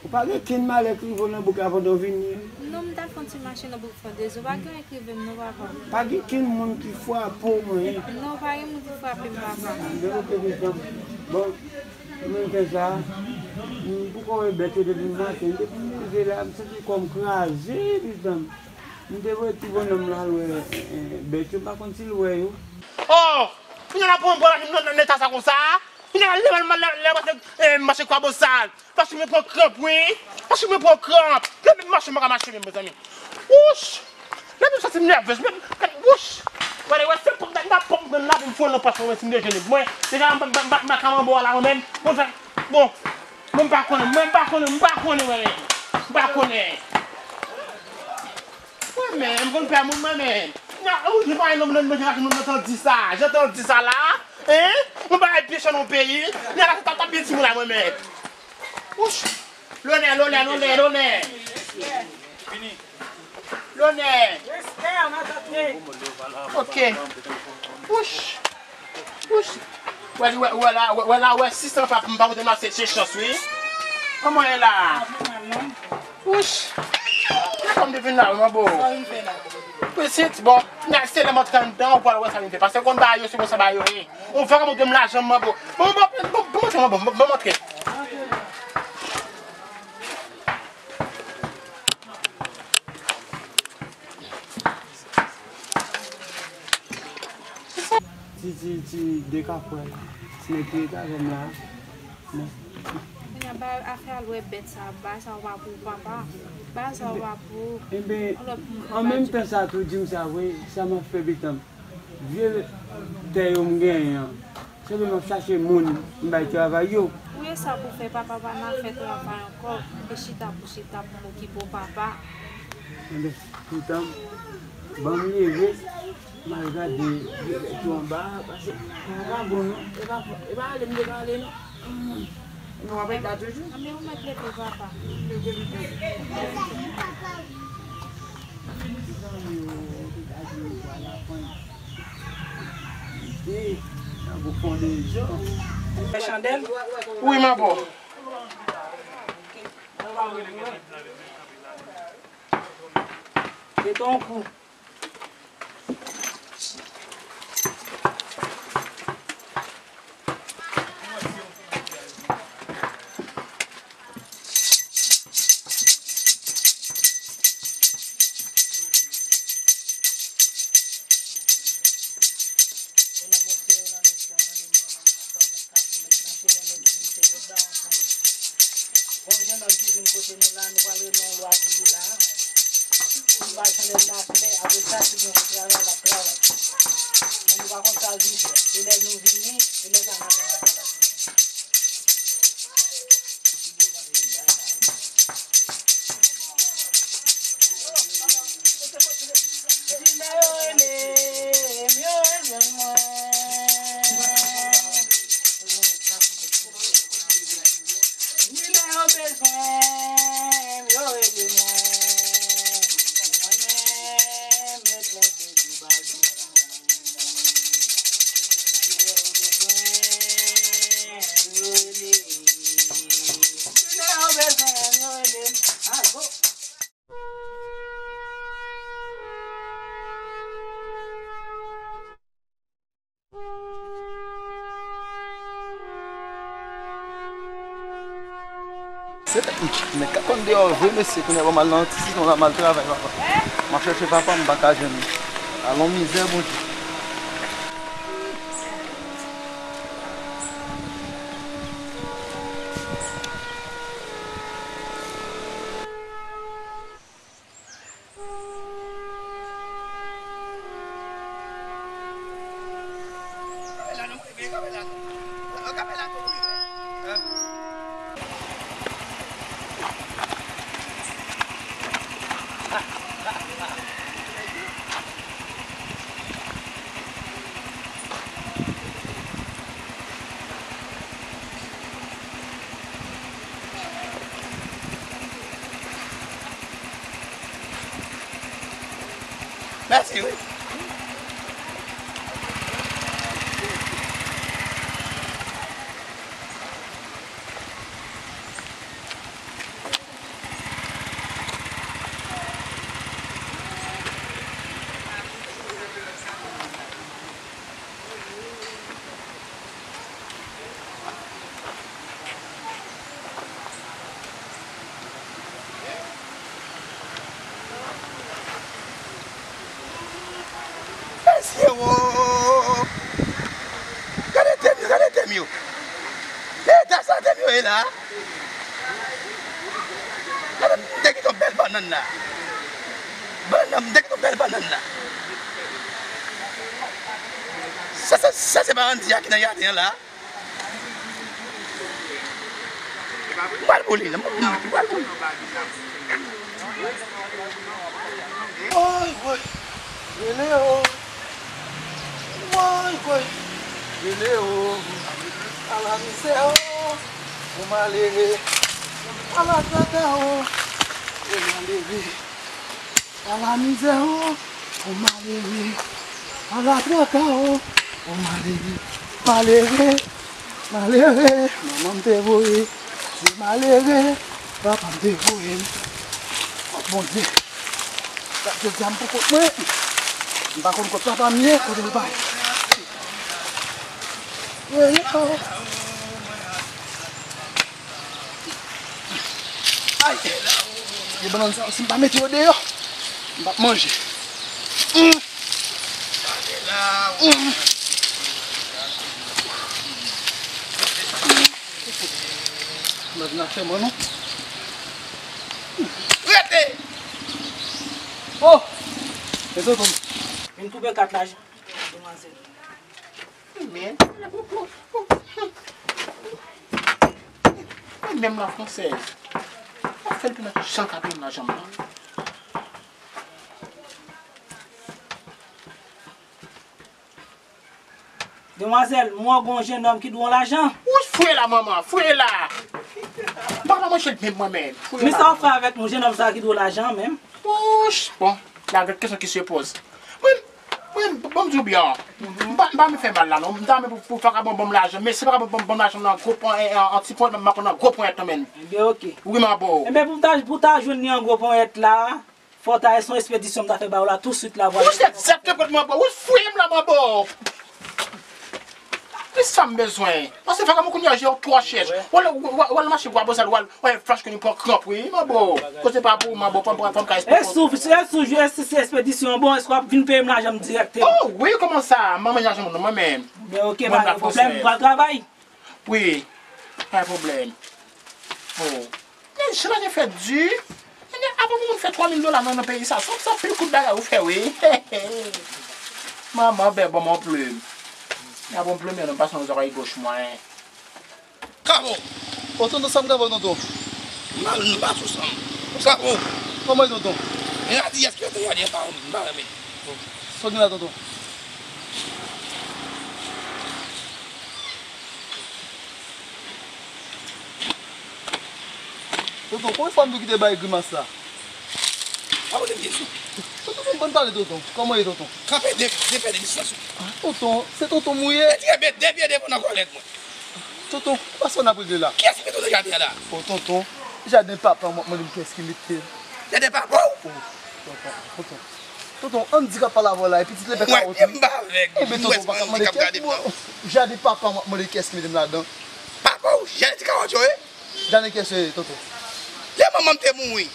ou pa gen kenn malè k rive w nan bouk la pandan w vini? Non, m t al fè yon ti mache nan bouk Fondezon. Pa gen anyen k rive m non, papa. Pa gen kenn moun ki frape w, mwen? Non, pa gen moun ki frape m, papa. Bon, ok, pitit mwen. Bon, mwen fè sa. M poko wè bèt yo depi maten. Depi m rive la, m santi kò m kraze, pitit mwen. M te voye ti bonnonm la al wè, eh, eh, bèt yo, m pa konn si l wè yo. Oh! Kounye a la pran bò la nan, nan, nan eta sa konsa. Kounye a la lè, lè, lè, lè, eh, mache Kwabosal. Paske mwen pran kranp, wi. Paske mwen pran kranp. Lè menm mache, m pa ka mache menm, mezanmi. Wouch! Lè menm santi m nèvez, menm, wouch! Wè, wè, se pòk, m pa pòk nan lavi m fò nan pòch mwen, si m dejene. Mwen, deja, m, m, m, m pa ka manbo a la, mwen menm. Bon, sa, bon. Mwen, m pa konnen, mwen, m pa konnen, m pa konnen, mwen menm. M pa konnen. Mwen menm, m konn pè moun mwen menm. Nan, ou di pa yon nonm nan manje ak nou nan tan di sa. Jan tan di sa la, hein? Mwen pa ay pye chan nan peyi. Nan la ta ta byen timoun la mwen menm. Wouch! Lonè, lonè, lonè, lonè. Lonè. Ok. Wouch! Wouch! Wè, wè, wè la, wè, wè la, wè, sisan pa, m pa pote m la, se, se chans, wi. Kòman w ye la? Wouch! Kòman m te vin la, wi, manbo? Pitit, bon, nan, se lè m antre anndan, ou pral wè sa vin fè. Paske konn bagay yo, se konsa bagay yo ye. Yon vagabon gen m lajan, manbo. Bon, bon, bon, bon, bon, manbo, bon, bon, antre. Ti, ti, ti, de kapwèl. Ti nèg ki ret avè m la. Kounye a, ba afè al wè bèt sa, ba sa w pa pou ou, papa. Ba sa w pa pou ou. Enben, yon lòt moun an menm tan sa tou, di m sa vre, sa m ap fè, pitit mwen. Vye tè yo m genyen an. Se vre m ap chache moun m bay travay yo. Ou ye sa pou fè, papa pa nan fè travay ankò, e chita pou chita pou m okipe w, papa. Enben, pitit mwen, ban m leve, m al gade vye bèt yo anba a, paske sa pa bon non, e pa, e pa ale m te pale non. Enben w ap ret la toujou? Enben ou mèt leve, papa. Leve, leve. Fè chandèl? Wi, manbo. Mete yon kou. Bon, jennonm ki vin kote nou la, nou pral regle yon lwa pou li la. Si nou bay chandèl la klè, apre sa, si gen pou travay, l ap travay. Men nou pa konn sa l vin fè. Se lè nou vini, se lè sa n ap konn sa l ap fè. Di lè yo rele m, yo jwenn mwen. Di lè yo bezwen, Se tèt m. Nèg ka konn deyò vre mesye, kounye a ban m al nan ti sitwon la, m al travay papa. M ap chèche papa m, m pa ka jwenn li. Alon mizè Bondye. Mèsi wi. Mesye wo! Gade tèm yo, gade tèm yo! E eta sa tèm yo ye la! Gade, m te kite yon bèl bannann la. Bannann, m te kite yon bèl bannann la. Sa, sa, sa se pa Andy a ki nan jaden an la? M pral pou li, m pral pou li. Woy, woy, rele o. Woy, woy, rele o. Ala mizè o, pou malere. Ala traka o, pou malere. Ala mizè o, pou malere. Ala traka o, pou malere. Malere, malere, manman m te voye. Se malere, papa m te voye m. O Bondye, sa vle di a m pou kont mwen. M pa konn kot papa m ye, kote l pa ye. Woy, o. Ay! Yo bannann sa, si m pa mete yo deyò, m p ap manje. Mm. Mm. M pa vin ak fè mwen, non. Rete! Oh! E tonton m. Vin koupe kat la, demwazèl. Men, men menm la fransèz. Sa fè l pi nan jan k ap nan janm nan. Demwazèl, m wè w gon jennonm ki dwe w lajan. Wouch, fouye la, manman, fouye la. M pa ka manje l menm mwen menm. Fouye la. Men sa w fè avèk yon jennonm sa ki dwe w lajan menm? Wouch, bon, la gen kesyon ki se poze. Mwen, mwen, ban m di w byen. M pa, m pa vle fè mal la, non. M ta renmen pou, pou vakabon ban m lajan, men si vakabon ban m, ban m lajan nan gwo ponyèt, an, an ti ponyèt, m ap pran nan gwo ponyèt nan men l. Ebyen, oke. Wi, manbo. Ebyen, pou w ta, pou w ta jwenn li an gwo ponyèt la, fò w ta, se yon espedisyon m ta fè ba w la, touswit la, vwala. Ou se egzakteman kot manbo. Ou fouye m la, manbo. Ki sa m bezwen? Paske vakabon kounye a je yo twò chèch. W al, w al, w al mache bwa bozal, w al, w al flash kounye pran kranp, wi, manbo. Kote pa pou manbo, fò m, fò m ka espedisyon. E sou, e sou, e si se espedisyon bon, èske w ap vin peye m lajan m dirèkteman? Oh, wi, kòman sa? Manman lajan moun, mwen menm. Ben, oke, pa gen pwoblèm, m pral travay. Wi, pa gen pwoblèm. Oh. Men, jan bagay fè di. Ebyen, avan moun fè twa mil dola nan, nan peyi sa, sa, sa pil kout bagay ou fè, wi. Manman, bè, ban m yon plim. Avan plim, non, m pase nan zòrèy goch mwen. Kapo! O, tonton, sa m ka fè, tonton? M pa, m pa sou san m. Kapo! Kòman e, tonton? Men a di, èske yo te gade pa, m pa renmen. Sa w gen la, tonton? Tonton, konbyen fwa m di w kite bay grimas la? Pa poze m kesyon. Tonton, tonton, bann pale, tonton. Kòman w ye, tonton? Kanpe de, de pye de distans ou. Ah, tonton, se tonton m ou ye. Retire pye, de pye devan nan kòlèt mwen. Tonton, pa sa n ap regle la. Kiyès ki mete w nan jaden an la? O, tonton, jaden papa m, w ap mande m kiyès ki mete l. Jaden papa w? O, tonton, tonton. Tonton, Andy k ap pale avè w la, e pitit lepè kawòt wi. Mwen menm m pa avèg. Ebyen tonton, ou pa ka mande kiyès mwen. Jaden papa m, w ap mande kiyès ki mete m ladan. Papa w, jaden ti kawòt yo ye? Jaden kiyès yo ye, tonton? Lè manman m te mouri,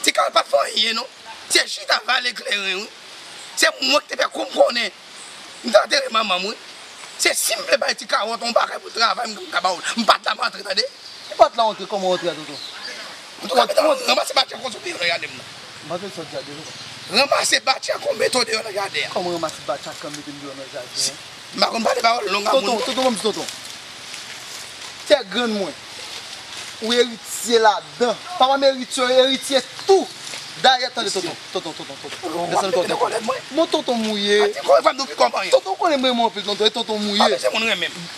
Ti Kawòt pa t fè anyen non. Se chita vale kleren wi. Se mwen ki te fè kou m konnen. M te antere manman m wi. Se si m vle bay Ti Kawòt yon bagay pou l travay, m ka ba w l. M pa t la m antre tande. Ou pa t la antre, kòman w antre a, tonton? Antouka, mete ranmase batya konso deyò nan jaden m nan. M pa t sot jaden, tonton. Ranmase batya konso mete w deyò nan jaden an. Kòman ranmase batya konso mete m deyò nan jaden an? M pa konn pale pawòl long a moun. Tonton, tonton, ban m di tonton. Tè grann mwen. Ou eritye ladan. Papa m eritye, eritye tou. Dayè, tande tonton, tonton, tonton, tonton. Desann tonton. Bon, tonton mouye. Tonton konnen m renmen anpil tonton, e tonton mouye.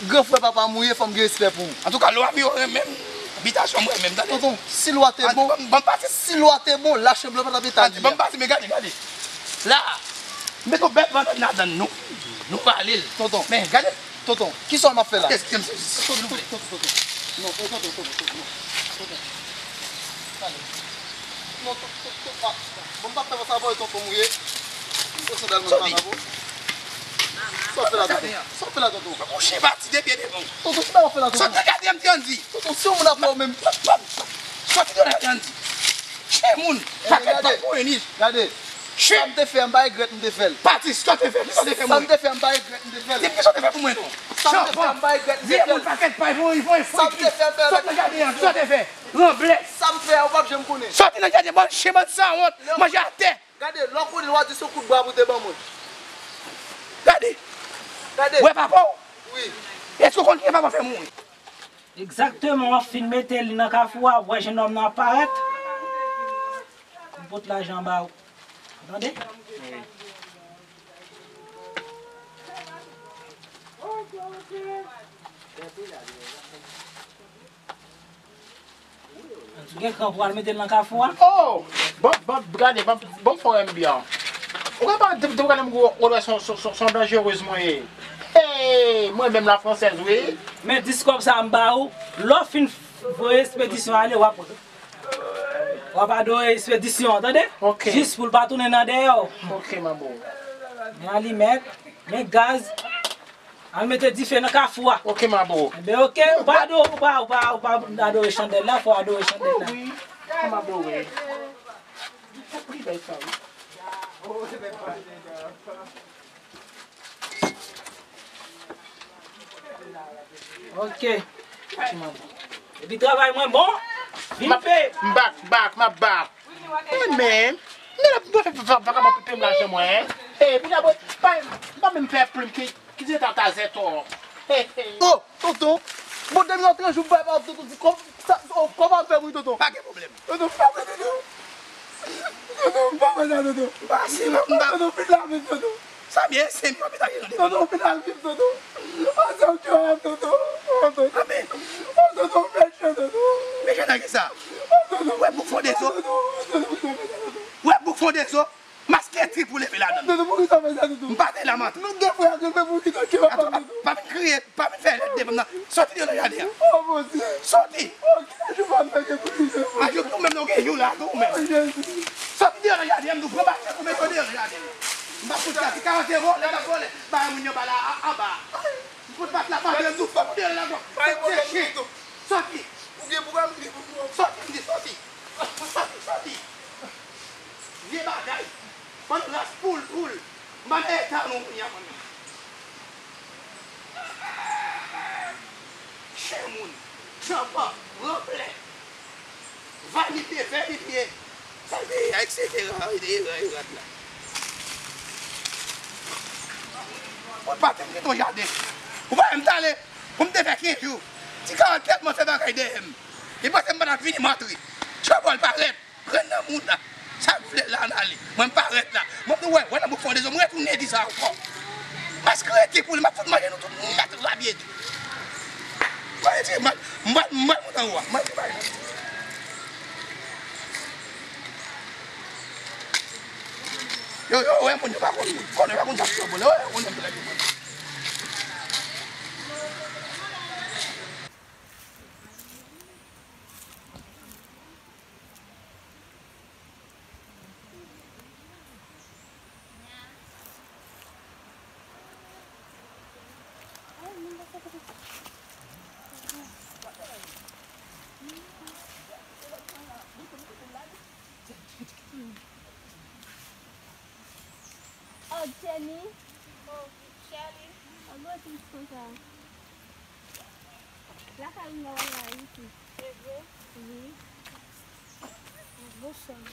Gran frè papa mouye, fò m gen respè pou ou. Antouka, lwa m yo renmen m, bitasyon m renmen m, tande. Tonton, si lwa te bon, si lwa te bon, lachanm lan pa t ap eta li a. Ban m pase, men gade, gade. La, m met yon bèl bannann ladann nou. Nou vale l. Tonton. Men, gade. Tonton, kisa w ap fè la? Tonton, tonton, tonton, tonton. Non, tonton, tonton, tonton, non. Tonton. Tande. Non, tonton, tonton, ah, bon, m pa fè sa pou tonton mouye. M pran sandal mwen pa la pou. Sa w fè la, tonton? Sa w fè la, tonton? Mouche pati de pye devan w. Tonton, kisa w fè la, tonton? Sòti nan jaden an, m te ann di. Tonton, si yon moun ap wè w menm. Sòti nan jaden an, m di. Chen moun. Gade, gade. Sa m te fè, m pa regrèt m te fè l. Pati, sa w te fè, kisa w te fè mwen? Sa m te fè, m pa regrèt m te fè l. Di m kisa w te fè pou mwen non. Sa m te fè, m pa regrèt m te fè l. Vye moun pakèt pay pou yon, yon fou. Sa m te fè, m pa regrèt m te fè l. Sòt nan jaden an, kisa w te fè? Ranblè. Sa m fè a, ou p ap janm konnen. Sòti nan jaden, bann chen, bann sanwont, manje atè. Gade, lè w konnen, w a di se yon kout bra pou w te ban mwen. Gade. Gade. Ou wè papa w? Wi. Èske w konn kijan papa w fè mouri? Egzakteman, w ap fin mete li nan kafou a, w ap wè jennonm nan ap parèt. M pot lajan ba ou. Tande? Si w gen kran pou w al mete l nan kafou a. Oh! Bon, bon, gade, bon, bon, fò wè m byen. Ou gen pa de, de gade m gwo, ou wè son, son, son, son danjerez mwen ye. Hey, mwen menm la fransèz, wi. Men dis kòb sa a m ba ou, lè w fin voye espedisyon ale, w ap, w ap adore espedisyon an, tande? Ok. Jis pou l pa tounen nan dèyè w. Ok, manbo. Men alimèt, men gaz. Al mete dife nan kafou a. Ok, manbo. Enben, ok, ou pa adore, ou pa, ou pa, ou pa adore chandèl la, fò adore chandèl la. Wi, wi. Manbo, wi. Wi, bèl sa, wi. Ok. Ti manbo. Epi travay mwen bon. Vin pe. M back, back, m ap back. Hey, man, men la, m dwe fè va-, vagabon pou peye m lajan mwen, hein? Hey, pou la, pa, pa menm fè plim ki, ki di ta ta zètò. Hey, hey. Oh, tonton. Bon, depi nan trant jou, bay pa tonton, di kòb, sa, oh, kòb ap fè mwen, tonton. Pa gen pwoblèm. Tonton, pa fè, tonton. Tonton, pa fè sa, tonton. M pa si, m pa. Tonton, vin la, vin, tonton. Sa byen, se m yo pita gen nou devan. Tonton, vin al vin, tonton. Ansanm ki wap, tonton. Oh, tonton. Anben. Oh, tonton, mechan, tonton. Mechan nan kisa? Oh, tonton. Wè bouk fon de zo. Tonton, tonton, tonton. Wè bouk fon de zo. Maske trip ou leve ladan. Tonton, poukisa w fè sa, tonton? M pa te la, m antre. Nou de frè, tonton, poukisa w fè sa, tonton? Pa vin kriye, pa vin fè lèd devan m nan. Sòti deyò nan jaden an. Oh, Bondye. Sòti. Ok, je vais faire des prières. A, yo, ou menm, non, gen jou la, tou, ou menm. Oh, Jezi. Sòti deyò nan jaden an, m di w pran bagay ou mete deyò nan jaden an. M pa fout la, ti karant euro, lè m ap vòlè, bagay moun yo ba la, a, anba. M fout bat la, pa de nou, fòk ou deyò la, bon. Fòk se chen. Sòti. Ou gen pou gade, ou gen pou gade. Sòti, m di sòti. Sòti, sòti. Vye bagay. Bann ras poul, poul. Bann eta nou, kounye a, kounye a. Chen moun, tchanpan, ranplè, vanite, vènite, sa se a, etsetera, e, e, e, rad la. Ou pa te mete yon jaden. Ou pa wè m t ale, pou m te fè kenz jou. Ti Karan tèlman fè bagay dèyè m. Li panse m pa t ap vini, m antre. Tchanpan l parèt. Grenn nan mouda. Sa k vle la, n ale. Mwen m parèt la. Mwen m di, wè, wè nan bouk fon de zo, m retounen di sa ankò. Mask rete pou li, m ap fout manje nou tout nèt rabye tou. Mwen retire, mwen, mwen, mwen monte anwo a. Mwen retire bagay la. Yo, yo, wè moun yo pa konn, konnen pa konn sa k fè bon, yo, wè moun yo pa konn. Jenny. Oh, Shelly. An gwo tris konsa. Lakay ou nan la isi. Se vre? Wi. An gwo chòk.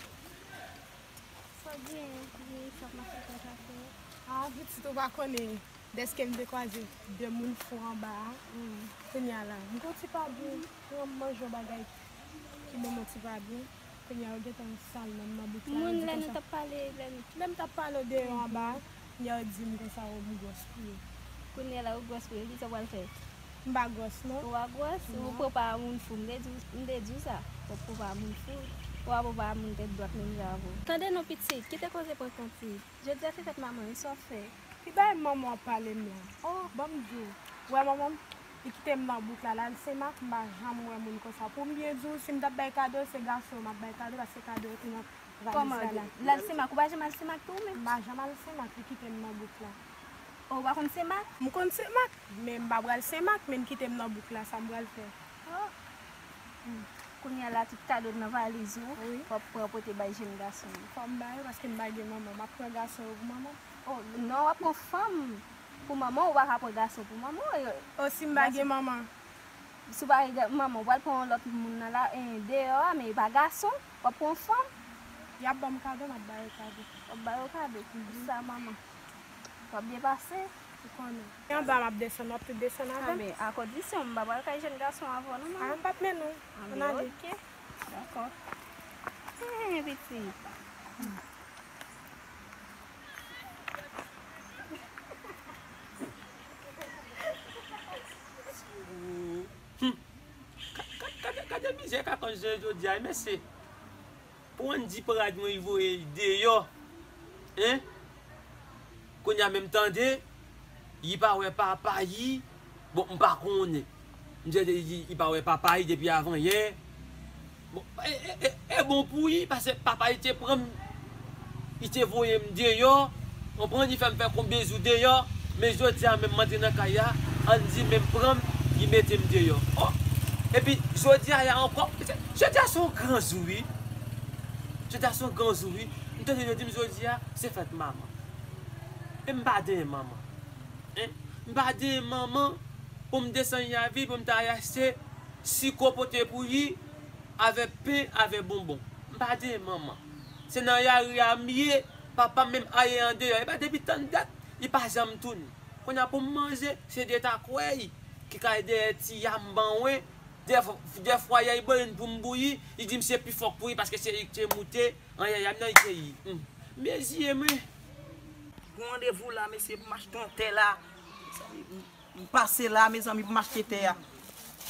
Sa w gen, wi, sa w mache konsa fè. Ah, pitit, ou pa konnen. Dèske m te kwaze de moun fou anba a. Kounye a la, m gon ti pa byen, pran m manje yon bagay ki ban m yon ti pa byen. Kounye a, yo gentan sal nan, nan bouk la, yo di konsa. Moun lè nou t ap pale, lè nou. Lè m t ap pale w deyò anba a, kounye a, yo di m konsa, o, m gwòs pou yo. Kounye a la, ou gwòs pou yo, kisa w pral fè? M pa gwòs, non. Ou pa gwòs? Ou pran pa moun fou, m te di w, m te di w sa. Ou pran pa moun fou, ou pa pran pa moun tèt dwat menm jan avè w. Tande non pitit, kite koze pran konti. Jodi a se fèt manman, e sa w fè? Ki bagay manman w ap pale m la? Oh, ban m di w. Ou wè manman m? Li kite m nan bouk la, l al Senmak, m pa janm wè moun konsa. Pou m byen di w, si m t ap bay kado, se gason m ap bay kado, paske kado yo te nan valiz la. Kòman? L al Senmak, ou pa janm al Senmak tou ou menm? M pa janm al Senmak, li kite m nan bouk la. Oh, ou pa konn Senmak? M konn Senmak, men m pa pral Senmak, men l kite m nan bouk la, sa m pral fè? Oh. Kounye a la, tout kado nan valiz ou, wi, w ap pran pote bay jèn gason yo. Fò m ba yo, paske m pa gen manman. M ap pran gason yo pou manman. Oh, non, w ap pran fanm pou manman, ou pa ka pran gason pou manman. Oh, si m pa gen manman. Si w pa gen manman, ou pral pran yon lòt moun nan la, eh, deyò a, men e pa gason, w ap pran yon fanm. Y ap ban m kado, m ap ba yo kado. W ap ba yo kado? Mhm. Sa manman. W ap byen pase. Ou konnen. E anba m ap desann, w ap tou desann avè m? Anben, a kondisyon, m pa pral kay jèn gason avè w non, manman. Ah, m p ap mennen w. Ann ale. Anben, ok. Dakò. Hen, pitit. Hmm. Ka-, ka-, gade, gade mizè Kakòs jwenn jodi a, mesye. Pou Andy pran rad mwen, li voye l deyò. Hein? Kounye a menm tande, li pa wè papa li. Bon, m pa konnen. M tande li, li pa wè papa li depi avan yè. Bon, e, e, e, e bon pou li, paske papa li te pran m, li te voye m deyò. Konprann, li fè m fè konbyen jou deyò, men jodi a menm m antre nan kay la, Andy menm pran m, li mete m deyò. Oh! Epi jodi a la ankò, jodi a se yon gran jou wi. Jodi a se yon gran jou wi. M tande yo di m jodi a se fèt manman. E m pa genyen manman. Hein? M pa genyen manman pou m desann lavil, pou m ta al achte siko pote pou li, avè pen, avè bonbon. M pa genyen manman. Se nan lari a m ye, papa m menm ale andeyò. E pa depi tann dat, li pa janm tounen. Kounye a pou m manje, se de ta kwèy ki ka dèyè ti yam ban mwen. Dèf-, dèfwa y a li ban youn pou m bouyi, li di m se pi fò k pou li paske se li ki te moute an yè yam nan li te yi. Hmm. M bezye mwen. Gon randevou la, mesye, pou m achte yon tè la. M pase la, mezanmi, pou m achte tè a.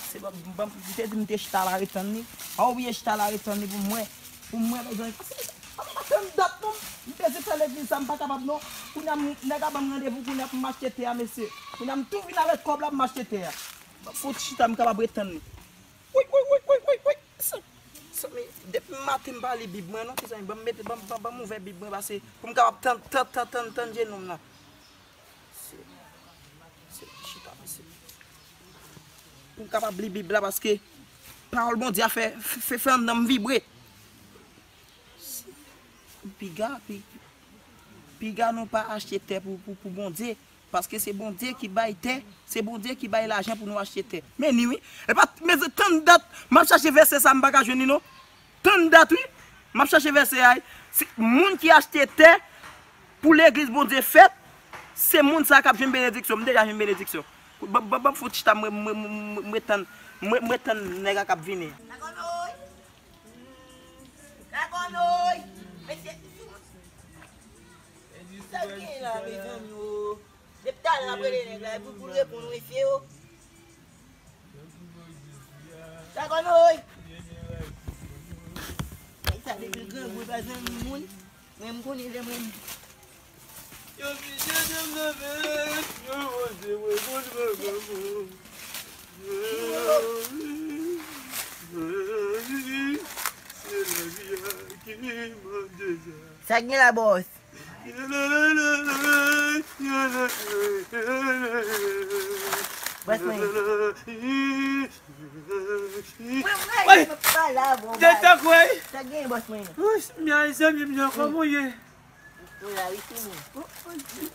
Se bon, m te di m te chita la ret tann li. An, oubyen chita la ret tann li pou mwen. Pou mwen, mezanmi. Paske m pa tann dat non. M bezwen fè legliz sa, m pa kapab non. Kounye a, m, nèg la ban m randevou kounye a pou m achte tè a, mesye. Kounye a, m tou vin avèk kòb la pou m achte tè a. Ban m fè yon ti chita, m kapab ret tann li. Wi, wi, wi, wi, wi, wi. Sa, sa, men, depi maten m pa li Bib mwen non, ti zanmi. Ban m mete, ban, ban, ban m ouvè Bib mwen, paske pou m kapab tann, tann, tann, tann, tann je nonm nan. Se, se chita, mesye. Pou m kapab li Bib la, paske pawòl Bondye a fè, fè, fè anndan m vibre. Piga, pi-, piga nou pa achte tè pou, pou, pou Bondye, paske se Bondye ki bay tè, se Bondye ki bay lajan pou nou achte tè. Men ni wi. E pa, men tann dat, m ap chache vèsè sa, m pa ka jwenn li non. Tann dat wi. M ap chache vèsè a. Si moun ki achte tè pou legliz Bondye fèt, se moun sa k ap jwenn benediksyon. M deja jwenn benediksyon. Ban, ban, ban m fè yon ti chita, mwen, mwen, mwen, mwen, mwen tann, mwen, mwen tann nèg la k ap vini. Sa gen la, mezanmi, o. Depi talè n ap rele nèg la, epi pou l reponn, mesye, o. Sa konn, oy. Nèg sa depi l grangou, l pa zanmi moun. Mwen, m konnen lè mwen. Yo pije de m nan vèt, yo poze mwen konn mwen konn mwen. Se lavi a ki mande sa. Sa k gen la, bòs? Bòs mwen. Mwen, mwen, mwen pa la, bon, de tan kwè. Sa k gen, bòs mwen? Wouch, mezanmi, m nan kòman w ye? Ou la wi fini. Oh, Andy.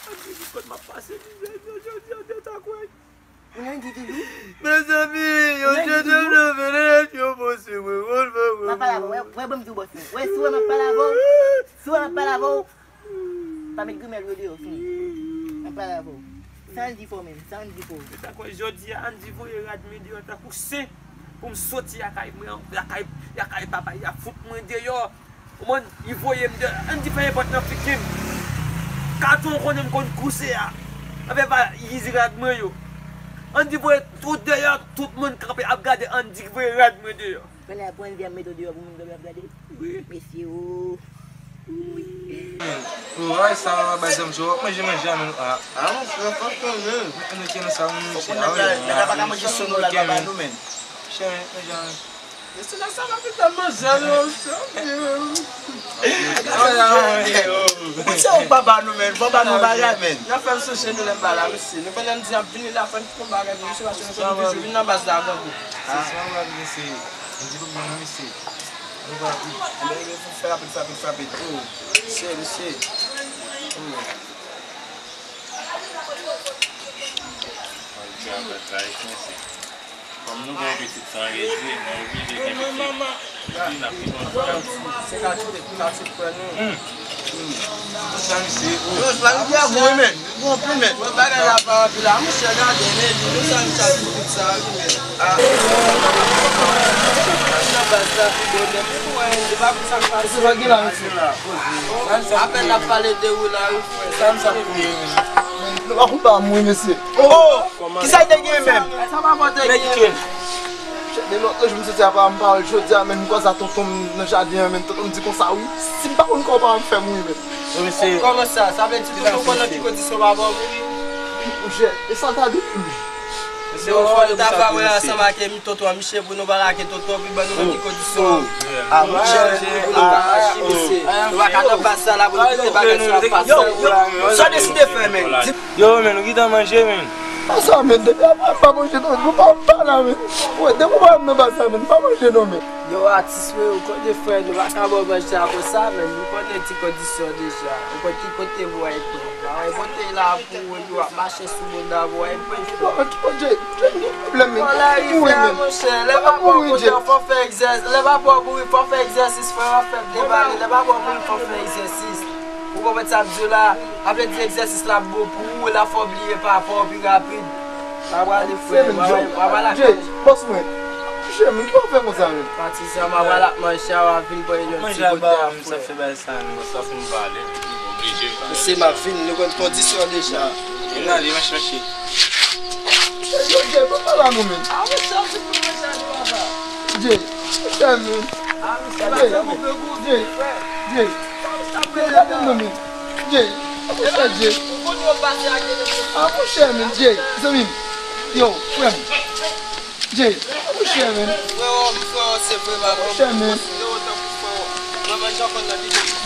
Andy, ki kote m ap pase mizè, jodi a, de ta kwè. Ou nan di toujou? Mezanmi, yo jete m nan fenèt, yo pouse mwen, mwen, mwen, mwen. M ap pale avè w, wè, wè, ban m di w bòs mwen. Wè, si w wè m ap pale avè w, si w wè m ap pale avè w, pa met grimèl yo deyò, fini. M ap pale avè w. Sa Andy fè w menm, sa Andy fè w. Mezanmi, jodi a, Andy voye rad mwen deyò tankou sen pou m soti lakay mwen, lakay, lakay papa, y ap fout mwen deyò. Ou konprann? Li voye m de, Andy fè nenpòt nan figi m. Katon konnen m konn kouse a. Anfen, pa izi rad mwen yo. Andy voye tout deyò, tout moun kanpe ap gade Andy ki voye rad mwen deyò. Kounye a pou Andy ap mete w deyò pou moun kanpe ap gade? Wi. Mesye o. Wi. Wi, sa va, baz, m sou, w ap manje manje a, men, a. A, monchè, fòk konnen. Mete nan sa, monchè. Fòk konnen, nèg la pa ka manje sou nou la, l pa ba nou, men. Chè, men, manje a, men. Mesye, nan sa va pita manzè yo, chè. Ou di ou pa ba nou, men, fò ba nou bagay, men. Nan fè m sonje nou lè m pa la, mesye. Nou pandan m di ap vini la, fè m tout bagay pou misye, paske nou konn toujou vin nan baz la avè nou. Se sa, mesye. M di pou mwen, mesye. Nou va vin. Fè rapid, fè rapid, fè rapid. Oh, mesye, mesye. Oh. Kòm nou gen yon pitit san rejwi, nou oblije gen pitit. Epi n ap pi kontan. Se katye, katye frè nou. Hmm. Konsa misye, oh. Yo, bagay a gwo, men. Gwo anpil, men. Mwen bagay la pa anpil la. Monchè, gade, men, nou sa misye ap di tout sa, wi, men. Ah. Nan baz la, pi bon, men, mwen, se pa pou sa k pase. Se pa gen la, mesye. Apèn n ap pale de ou la, wi, frè. Sa misye ap fouye, men. Nou pa konn pa m, wi, mesye. Oh! Kisa l te gen menm? Sa pa pote gen. Chè, de lòt jou m soti apa m pa wè l jodi a, men m kwaze a tonton m nan jaden an, men tonton m di konsa wi, si m pa konn kòman m fè mouri, men. Wi, mesye. Kòman sa? Sa vle di tonton konnen ki kondisyon papa w mouri? Monchè, e sa l ta di wi. Mesye, ou fò nou ta va wè ansanm ak tonton an, misye, pou nou pa lage tonton pi ban nou nan ki kondisyon. Ah, monchè, pou nou pa mache, mesye. Nou pa ka nan baz sa la pou nou kite bagay sa ap pase. Yo, sa w deside fè, men? Yo, men, nou gentan manje, men. Pa sa, men, depi apre m pa manje non, nou pa, pa la, men. Wè, depi w pa nan baz sa, men, m pa manje non, men. Yo, atis, men, ou konnen, frè, nou pa ka ba w manje a konsa, men, nou konnen ti kondisyon deja. Ou konn ki kote pou w al pran. Bagay kote la pou ou, epi w ap mache sou moun nan, pou w al pran, frè. Bon, ki kote, ki pwoblèm, men? Bon, lari frè, monchè, lè pa pou w mouri, fò w fè egzè-, lè pa pou w mouri, fò w fè egzèsis, frè, w ap fè m debale, lè pa pou w mouri, fò w fè egzèsis. Ou konprann sa m di w la? Sa vle di egzèsis la ap bon pou ou, l ap fè w bliye papa w pi rapid. Sa prale, frè, mwen, mwen, mwen pa lakay. Jay, bòs mwen. Monchè, men ki w ap fè konsa, men? Patizan, mwen pa la manje a, w ap vin pran yon ti kote a, frè. Manje a ba m, sa fè bagay sa, men, sa pou m pale. Oblije pale. Mesye, m ap vin, nou konn kondisyon deja. Vin ale, mache, mache. Jay, Jay, pa pale a nou, men. A, monchè, vin pou manje a nou, papa. Jay, monchè, men. A, monchè, Jay, Jay, Jay. Jay, gade m non, men. Jay, a monchè, Jay. A monchè, men, Jay, zanmi m. Yo, frè m. Jay, a monchè, men. A monchè, men.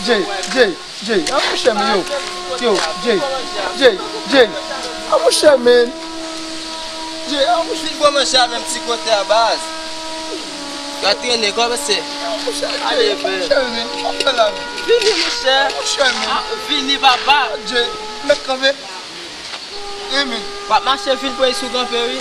Jay, Jay, Jay, a monchè, men, yo. Yo, Jay, Jay, Jay, a monchè, men. Jay, a monchè. Vin pran manje a menm ti kote a, baz. Gad trennen, kòmanse. Ale, frè. Vini, monchè. Vini, papa. W ap mache vin pran sou kanpe, wi.